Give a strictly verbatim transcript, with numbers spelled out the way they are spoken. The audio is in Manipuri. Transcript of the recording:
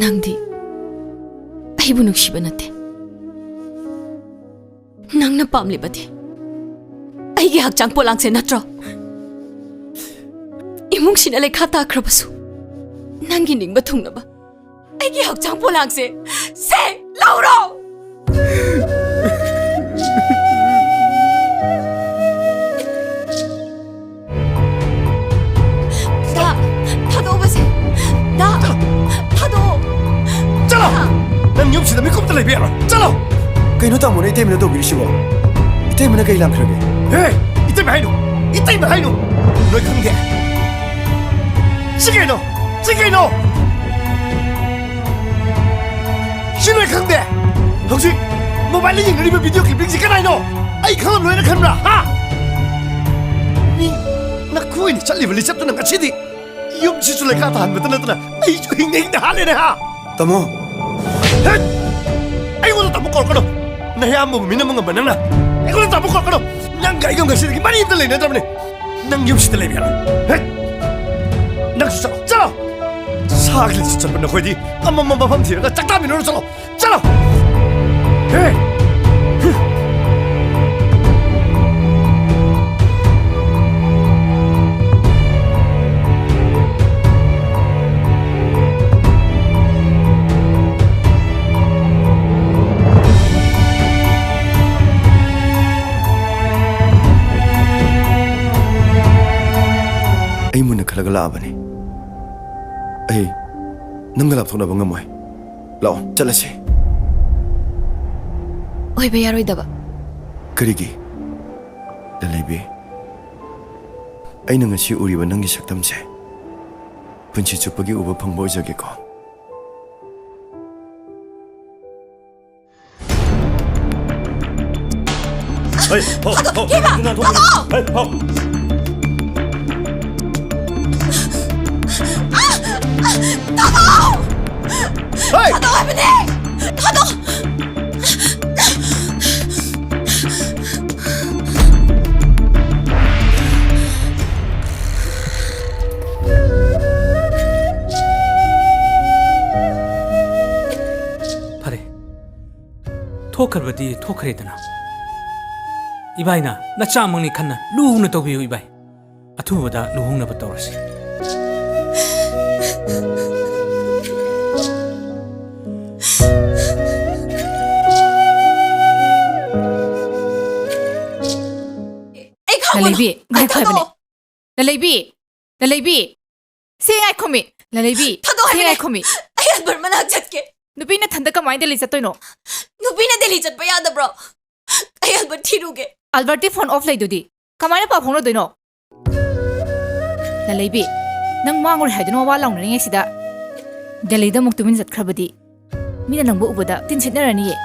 ꯅꯪꯗꯤ ꯑꯩꯕꯨ ꯅꯨꯡꯁꯤꯕ ꯅꯠꯇꯦ꯫ ꯅꯪꯅ ꯄꯥꯝꯂꯤꯕꯗꯤ ꯑꯩꯒꯤ ꯍꯛꯆꯥꯡ ꯄꯣꯂꯥꯡꯁꯦ ꯅꯠꯇ꯭ꯔꯣ? ꯏꯃꯨꯡꯁꯤꯅ ꯂꯩꯈꯥ ꯇꯥꯈ꯭ꯔꯕꯁꯨ, ꯅꯪꯒꯤ ꯅꯤꯡꯕ ꯊꯨꯡꯅꯕ ꯑꯩꯒꯤ ꯍꯛꯆꯥꯡ ꯄꯣꯂꯥꯡꯁꯦ ꯁꯦ ꯂꯧꯔꯣ꯫ ꯗꯥ, ꯊꯥꯗꯣꯛꯑꯣꯕꯁꯦ꯫ ꯗꯥ, ꯊꯥꯗꯣꯛꯑꯣ꯫ ꯆꯠꯂꯣ! ꯗꯥ꯫ ꯅꯪ ꯌꯨꯝꯁꯤꯗ ꯃꯤꯀꯨꯞꯇ ꯂꯩꯕ ꯌꯥꯔꯣꯏ꯫ ꯆꯠꯂꯣ! ꯀꯩꯅꯣ ꯇꯥꯃꯣꯅ ꯏꯇꯩꯃꯅ ꯇꯧꯕꯤꯔꯤꯁꯤꯕꯣ? ꯏꯇꯩꯃꯅ ꯀꯩ ꯂꯥꯟꯈ꯭ꯔꯒꯦ? ꯍꯦ! ꯏꯇꯩꯃ ꯍꯥꯏꯅꯨ! ꯏꯇꯩꯃ ꯍꯥꯏꯅꯨ! ꯅꯣꯏ ꯈꯪꯗꯦ꯫ ꯁꯤ ꯀꯩꯅꯣ? ꯁꯤ ꯀꯩꯅꯣ? ꯁꯤ ꯅꯣꯏ ꯈꯪꯗꯦ? ꯍꯧꯖꯤꯛ ꯃꯣꯕꯥꯏꯜꯗ ꯌꯦꯡꯅꯔꯤꯕ ꯚꯤꯗꯤꯑꯣ ꯀ꯭ꯂꯤꯞꯄꯤꯡꯁꯤ ꯀꯅꯥꯏꯅꯣ? ꯑꯩ ꯈꯪꯉꯝꯂꯣꯏꯅ ꯈꯟꯕ꯭ꯔꯥ? ꯍꯥ? ꯃꯤ ꯅꯈꯣꯏꯅ ꯆꯠꯂꯤꯕ ꯂꯤꯆꯠꯇꯨꯅ ꯉꯁꯤꯗꯤ ꯌꯨꯝꯁꯤꯁꯨ ꯂꯩꯈꯥ ꯇꯥꯍꯟꯕꯇ ꯅꯠꯇꯅ ꯑꯩꯁꯨ ꯍꯤꯡꯅ ꯍꯤꯡꯅ ꯍꯥꯠꯂꯦꯅꯦ, ꯍꯥ? ꯇꯥꯃꯣ꯫ ꯍꯦꯠ! ꯑꯩꯉꯣꯟꯗ ꯇꯥꯃꯣ ꯀꯧꯔꯛꯀꯅꯨ꯫ ꯅꯌꯥꯝꯕꯕꯨ ꯃꯤꯅꯝꯕ ꯉꯝꯕ ꯅꯪꯅ ꯑꯩꯉꯣꯟꯗ ꯇꯥꯃꯣ ꯀꯧꯔꯛꯀꯅꯨ꯫ ꯅꯪꯒ ꯑꯩꯒ ꯉꯁꯤꯗꯒꯤ ꯃꯔꯤ ꯑꯝꯇ ꯂꯩꯅꯗ꯭ꯔꯕꯅꯦ꯫ ꯅꯪ ꯌꯨꯝꯁꯤꯗ ꯂꯩꯕ ꯌꯥꯔꯣꯏ꯫ ꯍꯦꯠ! ꯅꯪꯁꯨ ꯆꯠꯂꯣ, ꯆꯠꯂꯣ! ꯁꯥꯒꯤ ꯂꯤꯆꯠ ꯆꯠꯄ ꯅꯈꯣꯏꯗꯤ ꯑꯃꯝꯕ ꯃꯐꯝ ꯊꯤꯔꯒ ꯆꯥꯛ ꯆꯥꯃꯤꯟꯅꯔꯨ ꯆꯠꯂꯣ꯫ ꯆꯠꯂꯣ! ꯍꯦ! ꯑꯩ ꯃꯨꯟꯅ ꯈꯜꯂꯒ ꯂꯥꯛꯑꯕꯅꯤ꯫ ꯑꯩ ꯅꯪꯒ ꯂꯥꯞꯊꯣꯛꯅꯕ ꯉꯝꯃꯣꯏ꯫ ꯂꯥꯛꯑꯣ, ꯆꯠꯂꯁꯤ꯫ ꯑꯣꯏꯕ ꯌꯥꯔꯣꯏꯗꯕ꯫ ꯀꯔꯤꯒꯤ? ꯂꯂꯩꯕꯤ, ꯑꯩꯅ ꯉꯁꯤ ꯎꯔꯤꯕ ꯅꯪꯒꯤ ꯁꯛꯇꯝꯁꯦ ꯄꯨꯟꯁꯤ ꯆꯨꯞꯄꯒꯤ ꯎꯕ ꯐꯪꯕ ꯑꯣꯏꯖꯒꯦꯀꯣ꯫ ꯍꯩ, ꯍꯣ, ꯍꯣ, ꯏꯕꯦꯝꯃ, ꯅꯪ ꯊꯣꯛꯑꯣ꯫ ꯊꯣꯛꯑꯣ! ꯍꯩ, ꯍꯣ꯫ ꯊꯥꯗꯣꯛꯑꯣ! ꯍꯩ! ꯊꯥꯗꯣꯛꯑꯣ ꯍꯥꯏꯕꯅꯦ! ꯊꯥꯗꯣꯛꯑꯣ! ꯊꯣꯛꯈ꯭ꯔꯕꯗꯤ ꯊꯣꯛꯈ꯭ꯔꯦꯗꯅ꯫ ꯏꯕꯥꯏꯅ ꯅꯆꯥꯃꯛꯅꯤ ꯈꯟꯅ ꯂꯨꯅ ꯇꯧꯕꯤꯌꯨ ꯏꯕꯥꯏ꯫ ꯑꯊꯨꯕꯗ ꯂꯨꯍꯣꯡꯅꯕ ꯇꯧꯔꯁꯤ꯫ ꯑꯩ ꯈꯪꯕꯅꯣ꯫ ꯂꯂꯩꯕꯤ, ꯑꯩ ꯉꯥꯏꯈꯣ ꯍꯥꯏꯕꯅꯦ꯫ ꯊꯥꯗꯣꯛꯑꯣ꯫ ꯂꯂꯩꯕꯤ, ꯂꯂꯩꯕꯤ, ꯁꯤ ꯉꯥꯏꯈꯣꯃꯤ꯫ ꯂꯂꯩꯕꯤ, ꯊꯥꯗꯣꯛꯑꯣ ꯁꯤ ꯍꯥꯏꯕꯅꯦ꯫ ꯉꯥꯏꯈꯣꯃꯤ꯫ ꯑꯩ ꯑꯜꯕꯔꯠ ꯃꯅꯥꯛ ꯆꯠꯀꯦ꯫ ꯅꯨꯄꯤ ꯅꯊꯟꯗ ꯀꯃꯥꯏꯅ ꯗꯦꯜꯂꯤ ꯆꯠꯇꯣꯏꯅꯣ? ꯅꯨꯄꯤꯅ ꯗꯦꯜꯂꯤ ꯆꯠꯄ ꯌꯥꯗꯕ꯭ꯔꯣ? ꯑꯩ ꯑꯜꯕꯔꯠ ꯊꯤꯔꯨꯒꯦ꯫ ꯑꯜꯕꯔꯠꯇꯤ ꯐꯣꯟ ꯑꯣꯐ ꯂꯩꯗꯨꯗꯤ꯫ ꯀꯃꯥꯏꯅ ꯄꯥꯎ ꯐꯥꯎꯅꯗꯣꯏꯅꯣ? ꯂꯂꯩꯕꯤ, ꯅꯪ ꯃꯥꯡꯉꯨꯔꯦ ꯍꯥꯏꯗꯨꯅ ꯋꯥ ꯂꯥꯎꯅꯔꯤꯉꯩꯁꯤꯗ ꯗꯦꯜꯂꯤꯗ ꯑꯃꯨꯛ ꯇꯨꯃꯤꯟ ꯆꯠꯈ꯭ꯔꯕꯗꯤ ꯃꯤꯅ ꯅꯪꯕꯨ ꯎꯕꯗ ꯇꯤꯟ ꯁꯤꯠꯅꯔꯅꯤꯌꯦ꯫